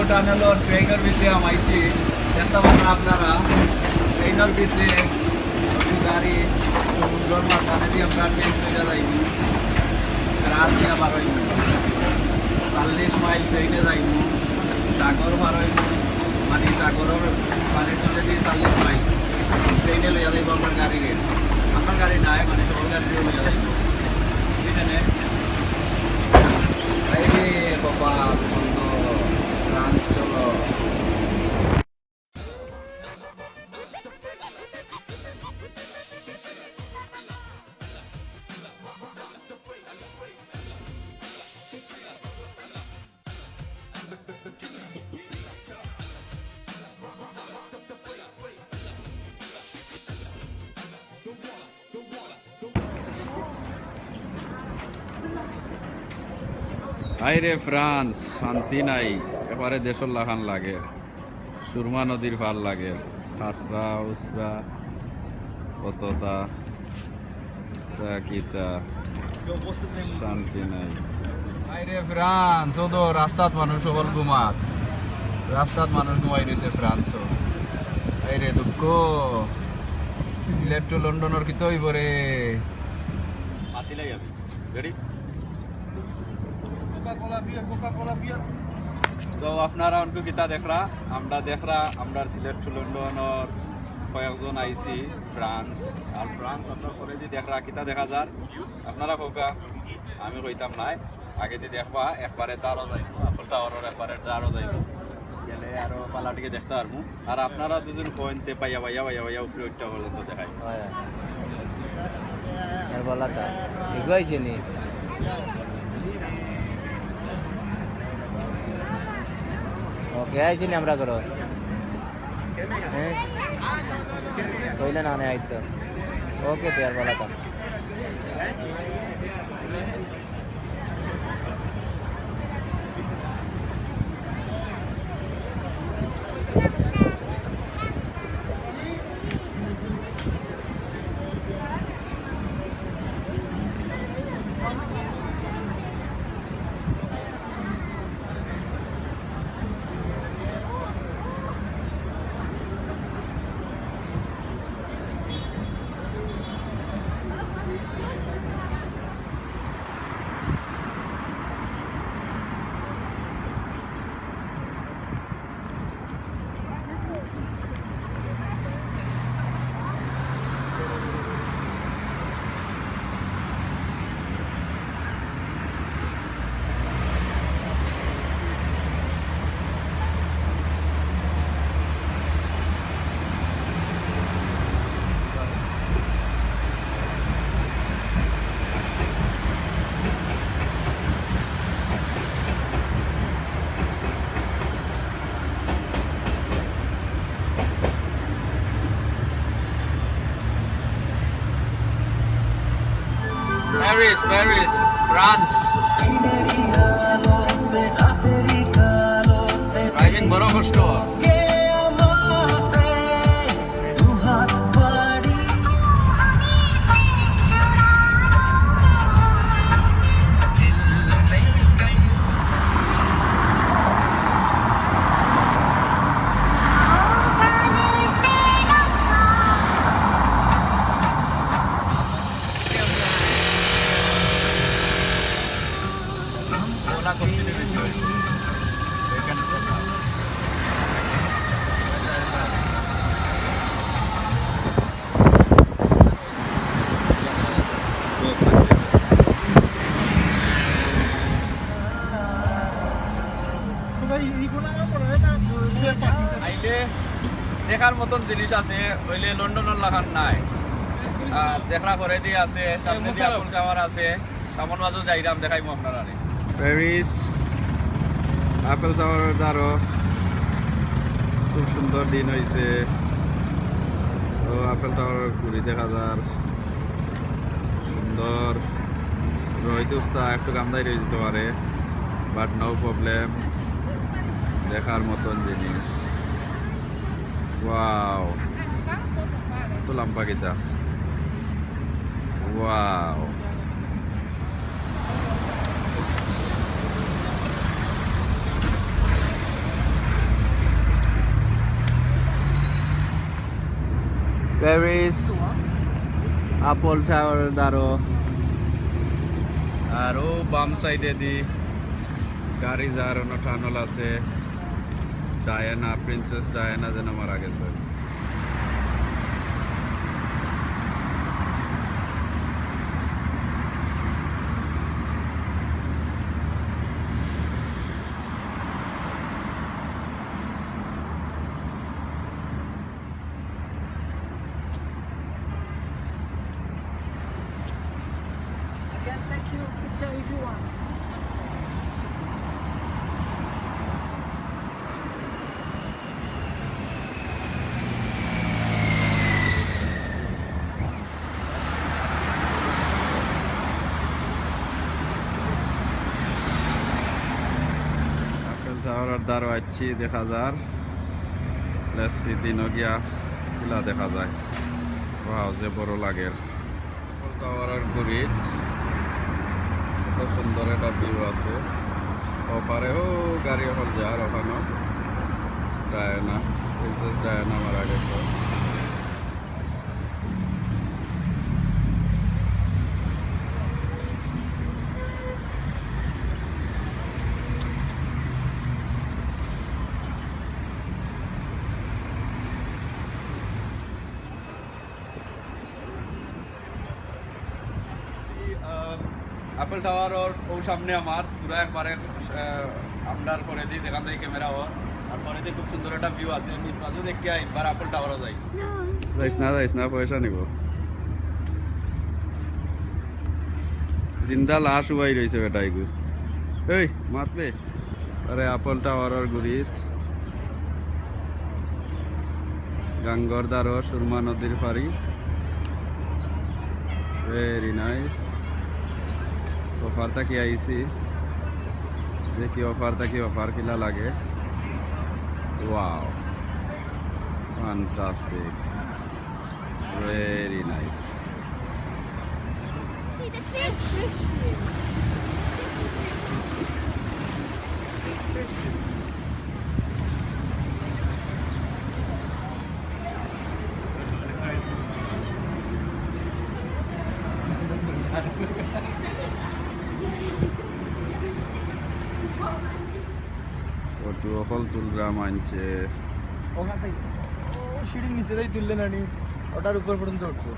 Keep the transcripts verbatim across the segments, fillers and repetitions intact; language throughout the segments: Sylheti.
টানেলর ট্রেনর ভিতরে হামাইছি। দেখতা পাররা আপনারা, ট্রেনর ভিতরে একটু গাড়ি, সমুদ্রর মাঝখানেদি আমরা ট্রেন চইলা যাইমু। রাত দিয়া বারোইমু, চল্লিশ মাইল ট্রেনে যাইমু, সাগর পার অইমু, মানে সাগরর পানির তলেদি চল্লিশ মাইল ট্রেনে লইয়া যাইবো আমরার গাড়িরে। আমরার গাড়ি নায়, মানে সবর গাড়িরে লইয়া যাইবো। বুঝছইন নি? এই রে বাবা, বন্ধ, ফ্রান্স চলো। হায় রে ফ্রান্স, শান্তি নাই, একেবারে দেশর লাখান লাগে। সুরমা নদীর পার লাগে, খাসরা উসরা কততা তা কিতা, শান্তি নাই। হায় রে ফ্রান্স, ও তো রাস্তাত মানুষ হকল ঘুমাত, রাস্তাত মানুষ ঘুমাই রইছে ফ্রান্সও। হায় রে দুঃখ, সিলেট to লন্ডনর কিতা অইবো রে? মাতিলাই আমি। Ready? Coca-Cola beer, Coca-Cola beer. তো আপনারা অনকু কিতা দেখরা? আমরা দেখরা, আমরার সিলেট to লন্ডনর কয়েকজন আইছি ফ্রান্স। আর ফ্রান্স আপনারা পরেদি দেখরা, কিতা দেখা যার? আপনারা কউক্কা, আমি কইতাম নায়। আগেদি দেখবা, একবারে তারও যাইবো, আফেল টাওয়ারর একবারে তারও যাইবো। গেলে আরো পালাটিকে দেখতা পারমু। আর আপনারা দুইজন কইন তে পাইয়া, পাইয়া, পাইয়া, পাইয়া উপরে উঠা পর্যন্ত দেখাই। হয়, হয়। এর বলা তা। এগু আইছে নি? ওকে, আইছে নি আমরা করো। হ্যাঁ? কইলে না, না, আইতো। ওকে, তে আর বলা তা। Paris, Paris, France. ড্রাইভিং বড় কষ্ট। আইলে দেখার মতন জিনিস আছে, অইলে লন্ডনর লাখান নায়। আর দেখরা করেদি আছে, সামনেদি আফেল টাওয়ার আছে, তামর মাঝে যাইরাম, দেখাইমু আপনারারে। প্যারিস, আফেল টাওয়ারর দ্বারো খুব সুন্দর দিন অইছে। ও আফেল টাওয়ারর ঘুড়ি দেখা যার, সুন্দর। রইদ উফতা একটু গান্দাই রইদ দিতে পারে, but no problem, দেখার মতন জিনিস। Wow, এত লাম্বা কিতা? Wow. প্যারিস আপল টাওয়ারর দ্বারো। আর ও বাম সাইডেদি গাড়ি যার অনো টানেল আছে, ডায়ানা, প্রিন্সেস ডায়ানা যেন মারা গেছে। I can take your picture if you want. আপল টাওয়ারর দ্বারো আইছি, দেখা যার। Let's see, দিনো গিয়া কিলা দেখা যায়। Wow, যে বড় লাগের। আপল টাওয়ারর গুড়িত কত সুন্দর একটা view আছে। ওপারে ও গাড়ি অকল যার, ওখানো ডায়ানা, প্রিন্সেস ডায়ানা মারা গেছে। আহ, আপল টাওয়ারর ও সামনে আমার পুরা একবারে, আহ, আমরার করেদি যেখান থাকি ক্যামেরা অর, আর করেদি খুব সুন্দর একটা view আছে। নিজ বাজু দেখিয়া একবার আপল টাওয়ারো যাই। যাইস না, যাইস না, পয়সা নিব। জিন্দা লাশ উবাই রইছে বেটা এগু। এই, মাতবে। আরে, আপল টাওয়ারর গুড়িত গাঙ্গর দ্বারো সুরমা নদীর পাড়ি। Very nice. ওপার থাকি আইছি, দেখি ওপার থাকি ওপার কিলা লাগে। Wow, fantastic. Very nice. See the fish. Photo অকল তুলরাম আনছে। ওখান থেকে ও সিঁড়ির নিচে দিয়ে তুললে নানি, ওটার উপর পর্যন্ত উঠবো।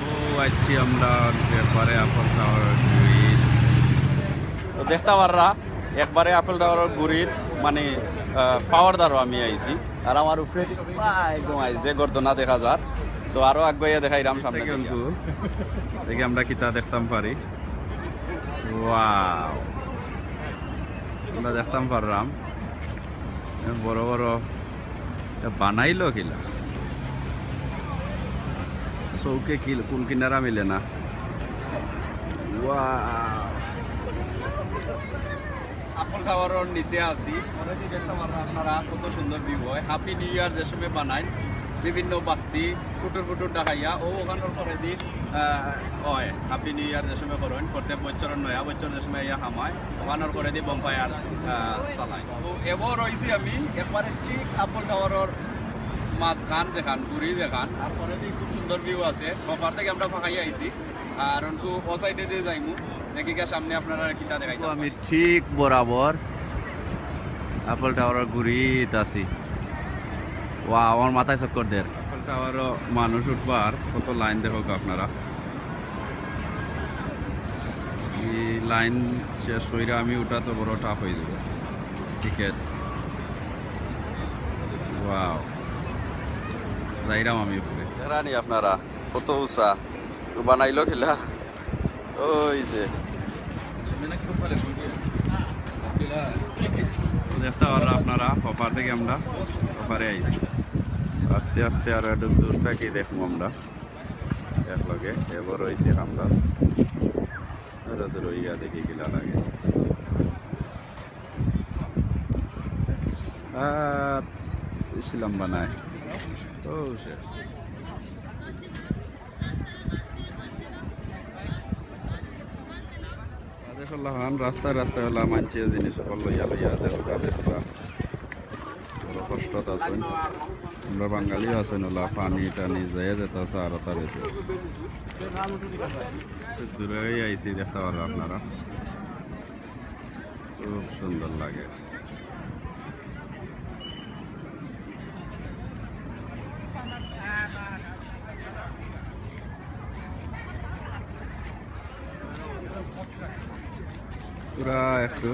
ও আইছি আমরা একবারে আপল টাওয়ারর গুড়িত। তো দেখতা পাররা একবারে আপল টাওয়ারর গুড়িত, মানে, আহ, পাওয়ার দ্বারো আমি আইছি। আর আমার উপরে একদম আই যে গর্দনা দেখা যার। So আরো আগুয়াইয়া দেখাইরাম সামনে থেকে। দেখি আমরা কিতা দেখতাম পারি। Wow, আমরা দেখতাম পাররাম এ বড় বড়, এ বানাইলো কিলা? চউখে কিল-, কুল কিনারা মিলে না। Wow, আপল টাওয়ারর নিচে আছি, already দেখতাম পাররা আপনারা কত সুন্দর view অয়। Happy New Year যে সময় বানাইন, বিভিন্ন বাতি ফুটুর ফুটুর দেখাইয়া, ও ওখানর করেদি, আহ, অয় Happy New Year যে সময় করইন, প্রত্যেক বছরর নয়া বছর যে সময় আইয়া হামায়, ওখানর করেদি bonfire, আহ, চালাইন। তো এবার রইছি আমি একবারে ঠিক আপল টাওয়ারর মাঝখান যেখান, গুড়ি যেখান, আর করেদি খুব সুন্দর view আছে। ওপার থাকি আমরা ফাঁকাই আইছি, আর অন্টু ও সাইডেদি যাইমু, দেখি গিয়া সামনে আপনারা কিতা দেখাইতাম পারি। আমি ঠিক বরাবর আপল টাওয়ারর গুড়িত আছি। Wow, আমার মাথায় চক্কর দের। আপল টাওয়ারো মানুষ উঠবার কত লাইন দেখউক্কা আপনারা। এই লাইন শেষ কইরা আমি উঠা তো বড় tough অইযিবো। Ticket। Wow। যাইরাম আমি উপরে। দেখরানি আপনারা কত উঁচা। তো বানাইলো কিলা? ওই যে। দেখতা পাররা আপনারা, ওপার থাকি আমরা ওপারে আইছি। আস্তে আস্তে আরো একটু দূর থাকি দেখমু আমরা। একলগে এবার অইছে আমরা। আরো দূর অইয়া দেখি কিলা লাগে। আর বেশি লম্বা নাই। ও শেষ। বাংলাদেশর লাখান রাস্তায় রাস্তায় অলা মানষে জিনিস অকল লইয়া লইয়া আছে, দোকানে পুরা বড় কষ্টত আছইন। আমরা বাঙালিও আছইন অলা, পানি টানি যে যেতা চার অতা বেশি। দূরে আইছি, দেখতা পাররা আপনারা। খুব সুন্দর লাগে। পুরা একটু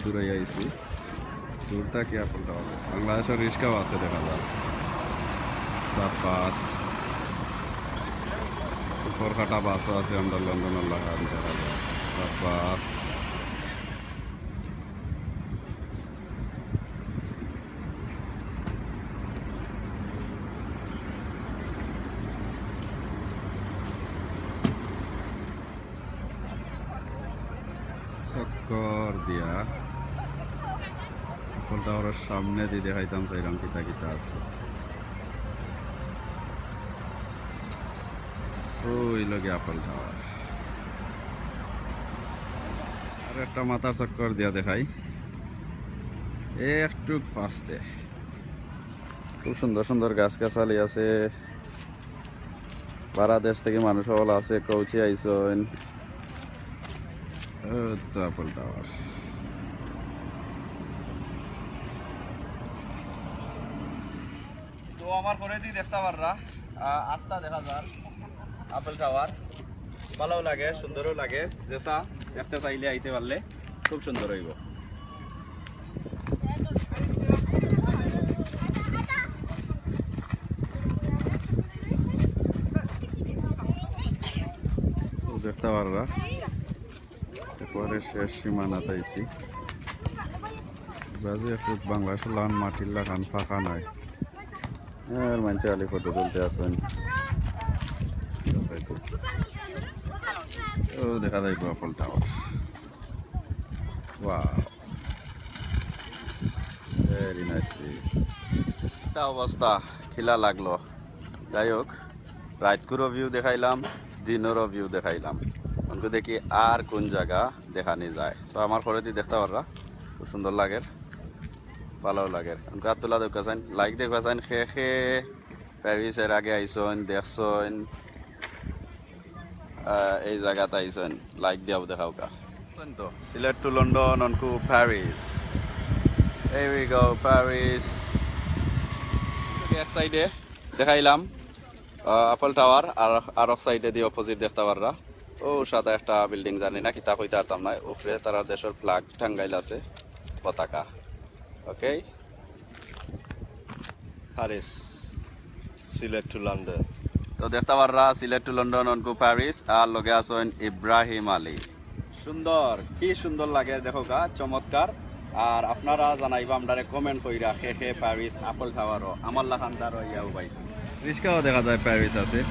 দূরে আইছি, দূর থাকি আপেল খাওয়া যায়। বাংলাদেশর রিক্সাও আছে দেখা যায়, সাব্বাস। উপর কাটা বাসও আছে, আমরা লন্ডনর লাখান দেখা যায়। সাব্বাস। চক্কর দিয়া আপেল টাওয়ারর সামনেদি দেখাইতাম চাইরাম কিতা কিতা আছে। ওই লগে আপেল টাওয়ার। আর একটা মাথার চক্কর দিয়া দেখাই, একটু ফাস্টে। খুব সুন্দর সুন্দর গাছ গাছালি আছে। বারা দেশ থাকি মানুষ অকল আছে, কৌচি আইছইন। ও তো আপেল টাওয়ার। তো আমার পরেদি দেখতা পাররা, আহ, আস্তা দেখা যার আপেল টাওয়ার। ভালাও লাগে, সুন্দরও লাগে, যেসা দেখতে চাইলে আইতে পারলে খুব সুন্দর অইবো। তো দেখতা পাররা, একেবারে শেষ সীমানাত আইছি। বাজে একটু বাংলাদেশর লাখান মাটির লাখান ফাঁকা নাই। আর মানষে খালি ফটো তুলতে আছইন। ও দেখা যাইবো apple tower. Wow, very nice view. তা অবস্থা কিলা লাগলো? যাই হোক, রাইতকুরও ভিউ দেখাইলাম, দিনরও ভিউ দেখাইলাম। অনকু দেখি আর কোন জাগা দেখানি যায়। So আমার পরেদি দেখতা পাররা, খুব সুন্দর লাগের, ভালাও লাগের। অনকু আত তুলা দেউক্কা চাইন, লাইক দেউক্কা চাইন, খে খে প্যারিসর আগে আইছইন, দেখছইন, আহ, এই জাগাত আইছইন, লাইক দিয়াও দেখাউক্কা। আইছইন তো, Sylhet to London, অনকু Paris. Here we go, Paris. এক সাইডে দেখাইলাম, আহ, আপেল টাওয়ার, আর আরক সাইডেদি অপোজিট দেখতা পাররা। ও সাদা একটা বিল্ডিং, জানি না কিতা কইতা পারতাম না, উপরে তারার দেশর ফ্ল্যাগ টাঙ্গাইল আছে, পতাকা। ওকে, প্যারিস, Sylhet to London। তো দেখতা পাররা Sylhet to London, অনকু প্যারিস, আর লগে আছইন ইব্রাহিম আলী। সুন্দর, কি সুন্দর লাগে দেখউক্কা, চমৎকার। আর আপনারা জানাইবা আমরারে কমেন্ট কইরা, খে খে প্যারিস আপেল টাওয়ারও আমার লাখান দাঁড় অইয়াও পাইছি। রিক্সাও দেখা যায় প্যারিস আছে।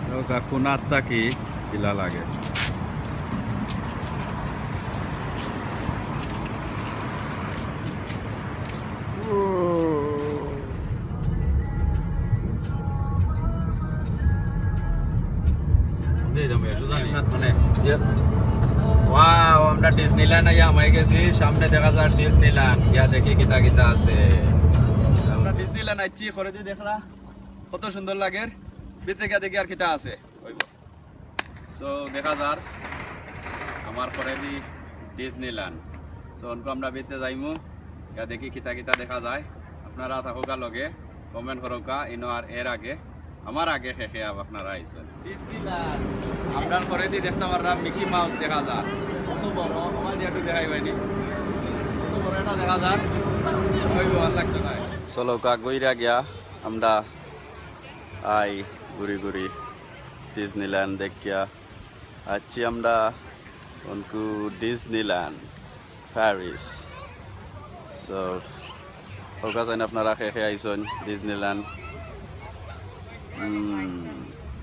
তো কাকুনার থাকি কিলা লাগে। ওয়াও, আমরা ডিজনিল্যান্ড আইয়া হামাই গেছি। সামনে দেখা যার ডিজনিল্যান্ড, গিয়া দেখি কিতা কিতা আছে। আমরা ডিজনিল্যান্ড আইছি, খরেদি দেখরা কত সুন্দর লাগের। ভিতরে গিয়া দেখি আর কিতা আছে। সো দেখা যার আমার খরেদি ডিজনিল্যান্ড। সো অনকু আমরা ভিতরে যাইমু, গিয়া দেখি কিতা কিতা দেখা যায়। আপনারা থাকউক্কা লগে, কমেন্ট করউক্কা, ইনো আর এর আগে, আমার আগে খে খে আইছইন। ডিজনিল্যান্ড। আমরার খরেদি দেখতা পাররা মিকি মাউস দেখা যার। কত বড়, আমার দিয়া একটু দেখাই পাইনি। কত বড় এটা দেখা যার। ওই লো, আর লাগতো না। চলো, কা গইরা গিয়া আমরা আই ঘুরি ঘুরি ডিজনিল্যান্ড দেখিয়া। আইছি আমরা অনকু ডিজনিল্যান্ড, প্যারিস। সো ওকা চাইন আপনারা খে খে আইছইন ডিজনিল্যান্ড।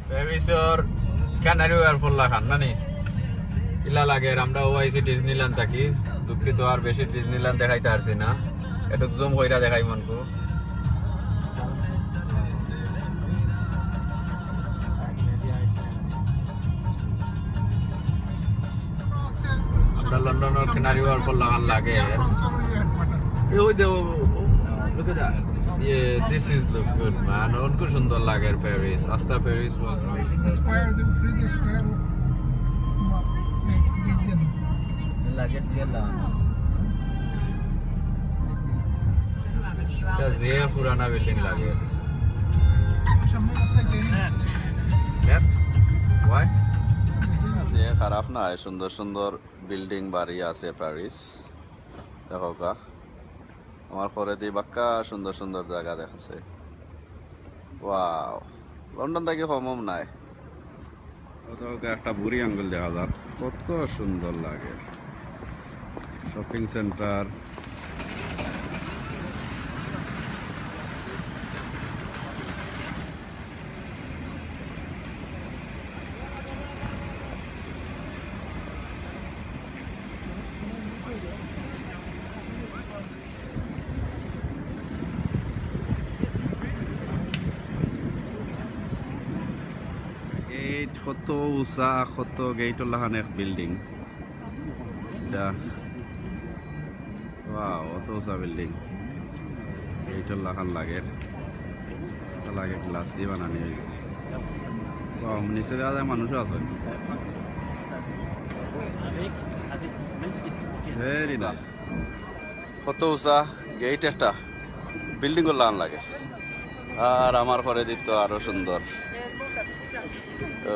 প্যারিসর ক্যানারি ওয়ার্ফর লাখান নানি? ইলা লাগের। আমরা ও আইছি ডিজনিল্যান্ড থাকি। দুঃখিত, আর বেশি ডিজনিল্যান্ড দেখাইতা পারছি না। একটু জুম কইরা দেখাই মনকু। আমরা লন্ডনর ক্যানারি ওয়ার্ফর লাখান লাগে। এ ওই দে, ও, ও, look at that. Yeah, this is look good, man. অনকু সুন্দর লাগের প্যারিস। আস্তা Paris was Square, the free square. লাগে যে লাগান। এটা যে পুরানা বিল্ডিং লাগে। Left? Why? যে খারাপ না, সুন্দর সুন্দর বিল্ডিং বাড়ি আছে প্যারিস। দেখউক্কা, আমার খরেদি বাক্কা সুন্দর সুন্দর জাগা দেখাছে। ওয়াও, লন্ডন থাকি কম কম নাই। কত একটা বুড়ি আঙ্গুল দেখা যার, কত সুন্দর লাগে। Shopping centre. গেট কত উঁচা, কত গেটর লাখান এক বিল্ডিং। এটা, ওয়াও, অত উঁচা বিল্ডিং। গেটর লাখান লাগে, লাগে গ্লাস দি বানানি অইছে। ওয়াও, নিচে দেখা যায় মানুষও আছে। Very nice. কত উঁচা গেট একটা, বিল্ডিংর লাখান লাগে। আর আমার খরেদি তো আরো সুন্দর।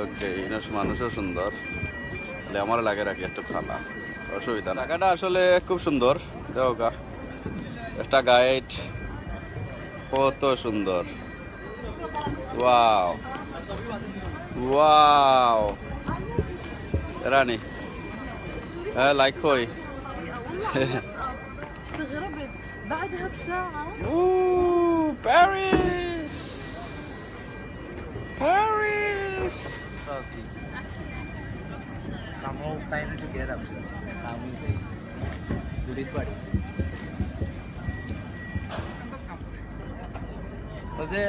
ওকে, ইনো মানুষও সুন্দর। তাহলে আমার লাগে রাখি একটু খালা, অসুবিধা না। জাগাটা আসলে খুব সুন্দর। দেখউক্কা, একটা গেট, কত সুন্দর। Wow, wow. রানী, হ্যাঁ, লাইক কই। استغربت بعدها بساعة. Ooh, Paris! Paris! Somehow time together. Somehow. দুদিন বাড়ি। ওই যে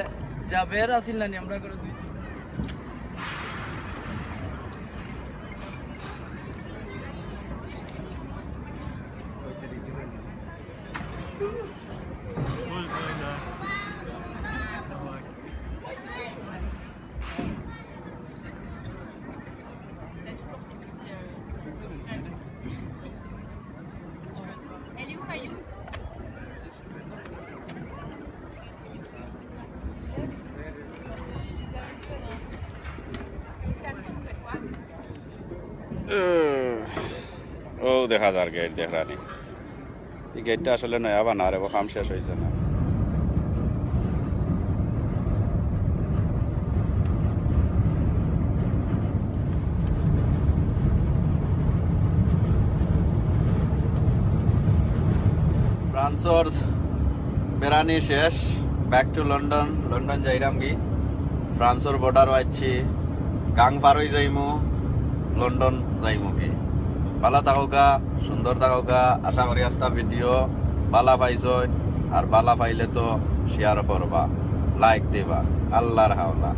জাবের আছিল না নি, আমরা করে দুই দিন। ও দেখা যার গেট দেখরানি। এই গেটটা আসলে নয়া বানার, এবার কাম শেষ অইছে না। ফ্রান্সর বেড়ানি শেষ, back to London। লন্ডন যাইরাম কি, ফ্রান্সর বর্ডারও আইছি, গাং পার অই যাইমু, লন্ডন যাইমু কি। ভালা থাকউক্কা, সুন্দর থাকউক্কা, আশা করি আস্তা ভিডিও ভালা পাইছইন, আর ভালা পাইলে তো শেয়ার করবা, লাইক দিবা, আল্লার হাওলা।